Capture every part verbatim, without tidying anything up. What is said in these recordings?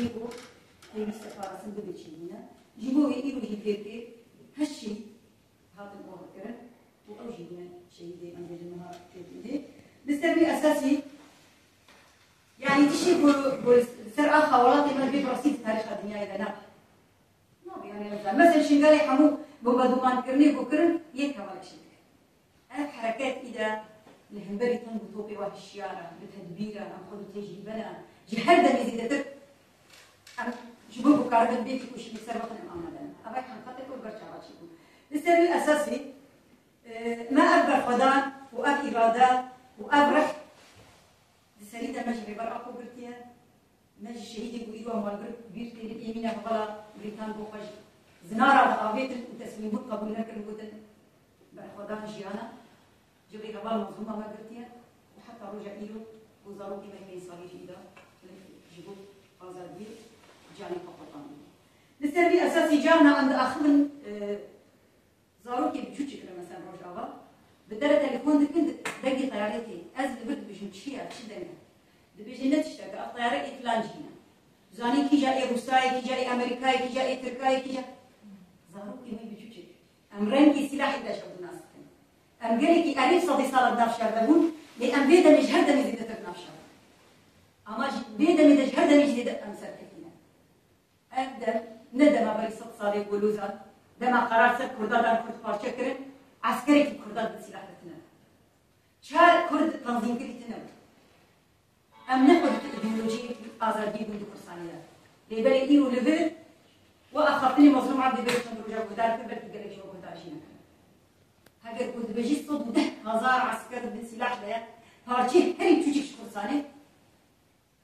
Ku pêwîst e parastin bibe çêbûne. Ji bo wê îro jî fêrkê heşt şehîd hatin oxirkirin û ew jî bûne şehîdê em bêjin niha têdînê. Li ser wî esasî, yanî tiştê ku, ku li ser axa welatê me bê bi rastî di tarîxa dinyayê de nabe. Nabe, yanî, mesela Şingalê hemû bombardûmankirinê ku kirin, yek hevalek şehîd kir. Ev hereket î de li hemberî tund û topê wa hişyar e, bi tedbîr e, em xwe bi tecrîbe ne. Ji her demê zêdetir em ji bo ku karibin bê têkoşînê ser bixin em amade ne. Ev heqîqetek û ber çava çêbû. Li ser wî esasî, e, me ev berxwedan û ev îrade û ev rih di serî de me ji Rêber Apo girtiye. Me ji şehîdê ku îro em wan girt bîr tênin, ê mîna hevala Brîtan bo xwe ji zinara re avêtin û teslîmbûn qebûl nekirin, gotin berxwedan jiyana ji vê heval mezlûma me girtiye û heta roja îro ku zarokê me pênc salî jî da ji bo azadiyê canê xwe qurban bidin. Li ser vî esasî carna em diaxivin, e, Zarokê biçûçik re, mesela Rojava, bi te re telefon dikin, dengê teyarê tê. Ez li vir dibêjim, çi ye, çi deng e? Dibêje, ne tiştek e, ev teyare ê filan cihî ne. Zanî kîja ê Rûsayê, kîja ê Amerîkayê, kîja ê Tirkayê, kîja. Zarokê me biçûçik. Em rengê sîlahê de ji hev nas dikin. Em gelekî erê sedî sala di nav şer de bûn, lê em vê demê ji her demê zêdetir di nav şer de. Ama ji vê demê de ji her demê jî zêde em serkeftin. Ev dem ne dema berî sed salê ku Lozan, dema qerar ser Kurda dan, Kurd parçe kirin, eskerekî Kurda di silah de tune. Çar Kurd tanzîmkirî tune. Em ne xwe di tu îdeolojiyekî azadiyê gund û Kurdistanê de. Lê belê îro li vir we axaftinê Mazlûm Ebdî berî çend roja guhdar kir, belkî gelek ji we guhdar jî nekirin. Heger ku dibêjî sed û deh hezar esker bi silah de parçeyê herî biçûçik ji Kurdistanê,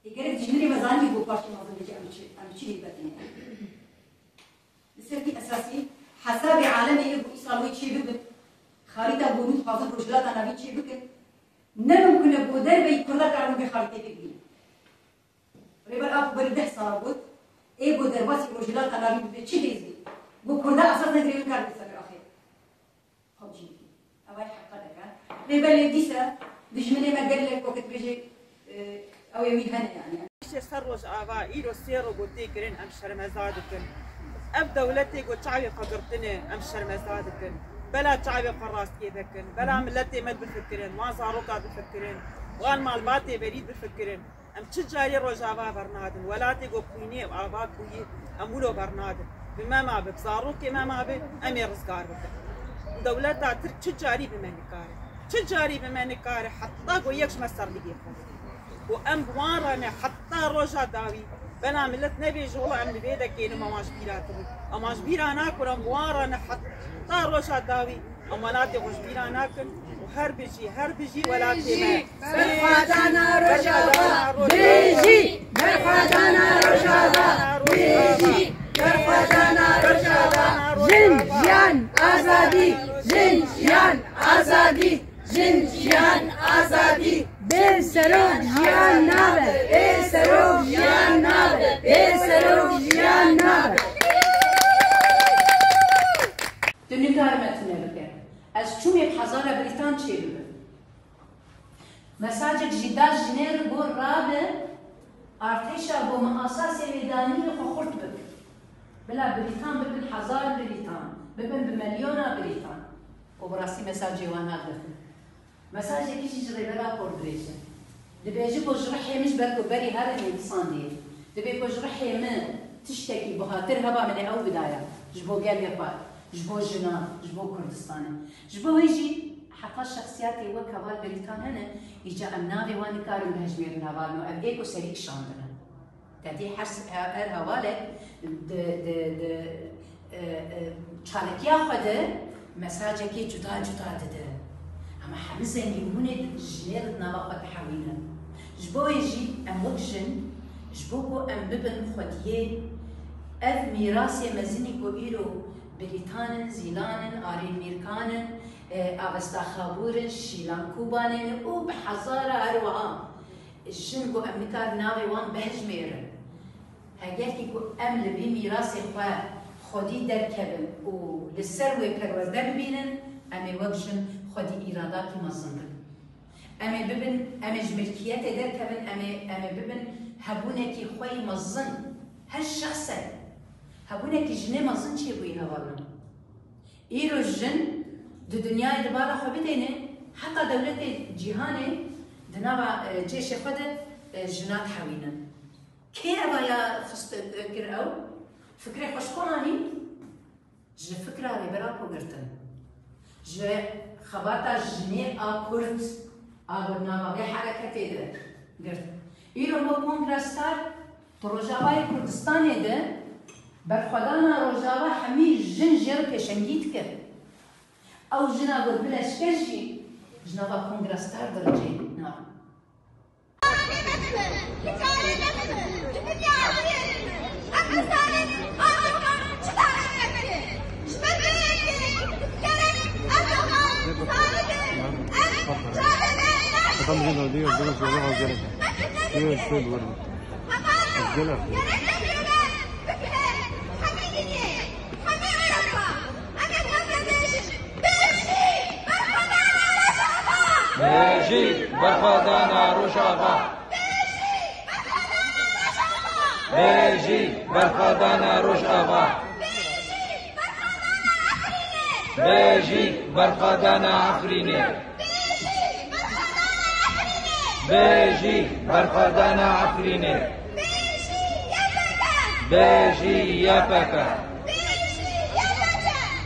Ê gerek dijminê me zanîbû parçe mezin bêje em çi, em çi lê bedinê. Li ser vî esasî hesabê alemê yê ku îsal wê çê bibin, xarîta ku hûn dixwazin Rojhilata Navîn çê bikin, ne mimkun e ku derveyî Kurda karibin vê xarîtê bibînin. Rêber Apo berî deh sala got, ê ku derbasî Rojhilata Navîn bibe çi hêz bî, ku Kurda esas negire wê kar bike ser axê. Xwe cî dike. Ev ay heqetek e. Lê belê dîse dijminê me gelek wekî dibêje, e, ew ê wî hene yani. Îşê ser Rojava îro sê ro got tê kirin, em şermeza dikin. Ev dewletê got çavê xwe girtine, em şermeza dikin. Bela çavê xwe rastiyê vekin. Bela miletê me bifikirin, wan zaroka bifikirin, wan malbatê berî bifikirin. Em çi carî Rojava bernadin, welatê ku xwînê û ava bûyî, em wilo bernadin. Bi me mabe, bi zarokê me mabe, em ê rizgar bikin. Dewleta Tirk çi carî bi me nikare. Çi carî bi me nikare, heta ku yek ji me serligê xwe bide. Û em bi wan re ne, heta roja dawî, bela milet nebêje, wela em li vê dekê ne, me wan ji bîra kirî. Em wan ji bîra nakin, em bi wan re ne, heta roja dawî. Em welatê xwe ji bîra nakin û her bijî, her bijî welatê me. Berxwedana Rojava! Bijî! Berxwedana Rojava! Bijî! Berxwedana Rojava! Jin, jiyan, azadî! Jin, jiyan, azadî! Jin, jiyan, azadî! Bê serok jiyan nabe! Bê serok jiyan nabe! Bê serok jiyan nabe! Tu nikarî me tune bike. Ez çûmê bi hezara Brîtan çêbibim. Mesajek jî da jinê re, got, rabe, artêşa ku me asasê wê danîne xwe xurt bike. Bila Brîtan bibin hezar Brîtan, bibin bi milyona Brîtan. Û bi rastî mesajê wan hat dixin. Mesajekî jî ji Rêber Apo re dibêje. Dibêje ku ji rihê min, ji ber ku berî herin ê disandê. Dibê ku ji rihê min tiştekî buhatir heba, min ê ew bidaya. Ji bo gelê xwe, ji bo jinan, ji bo Kurdistanê. Ji bo wê jî heta şexsiyatê wek heval Brîtan hene, îca em navê wan nikarin bihejmêrin hevalno, ev ê ku serî kişandine. Te dî her, her hevalek di, di, di, e, e, çalakiya xwe de mesajekê cuda cuda dide. Hema hemî zengîbûnê jinê li nava xwe dihewînin. Ji bo wê jî em wek jin, ji bo ku em bibin xwediyê, ev mîrasê mezinî ku îro Brîtan in, Zîlan in, Arîn Mîrkan in, e, Avesta Xabûr in, Şîlan Kûbanê ne û bi hezara her wiha. Jin ku em nikarin navê wan bihejmêrin. Hegerkî ku em li vî mîrasê xwe xwedî derkevin û li ser wê perwerde bibînin, em ê wek jin xwedî îradakî mezin bikin. Em ê bibin, em ê ji milkiyetê derkevin, em ê, em ê bibin hebûnekî xwe yî mezin. Her şexsek hebûnekî jinê mezin çêbûyî hevalno. Îro jin di dinyayê di bala xwe bidêne, heta dewletê cîhanê di nava, e, cêşê xwe de, e, jina dihewînin. Kê eva ya xist, e, kir ew? Fikrê xwe ji xwe anî? Ji fikra Rêber Apo girtin. Ji xebata jinê a Kurd a ku di nava vê hereketê de girt. Îro me Kongra Star di Rojavayê Kurdistanê de berxwedana Rojava hemî jin jê re pêşengî dike. Ew jina ku bi leşker jî ji nava Kongra Star de cih na. Tamam, yine diyor, bunu şöyle alacağım. Yok, şöyle vurma. Gel artık. Bêjî berxwedana Rojava. Bêjî berxwedana Rojava. Bêjî berxwedana Efrînê. Bêjî berxwedana Efrînê. Bêjî Y P G.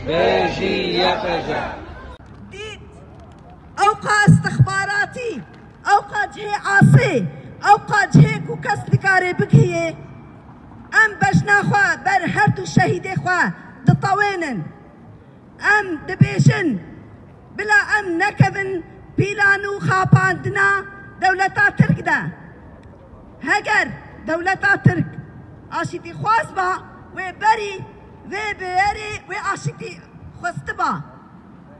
Bêjî Y P G. Dît, ew qas istixbaratî, ew qas cihê asê, ew qas cihê ku kes nikare bigihiyê, em bejna xwe ber her du şehîdê xwe ditewênin. Em dibêjin, bila em nekevin pîlan û xapandina dewleta Tirk de. Heger dewleta Tirk aşîtî xwaz ba, wê berî vê bêrê wê aşîtî xwestiba,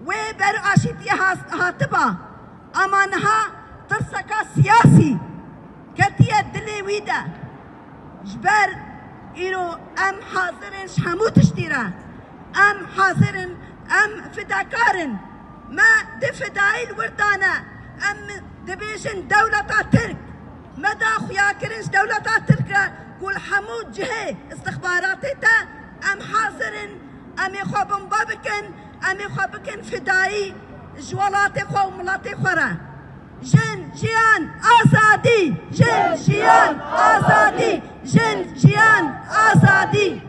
wê ber aşîtî has-, hatiba. Ama niha tirseka siyasî ketiye dilê wî de. Ji ber îro em hazir in ji hemû tiştî re. Em hazir in, em fidakar in. Me di fidayî li wir dane. Em dibêjin dewleta Tirk. Me da xuyakirin ji dewleta Tirk re ku li hemû cihê istixbaratê de em hazir in, em ê xwe bomba bikin, em ê xwe bikin fidayî ji welatê xwe û miletê xwe re. Jin, jiyan, azadî! Jin, jiyan, azadî! Jin, jiyan, azadî!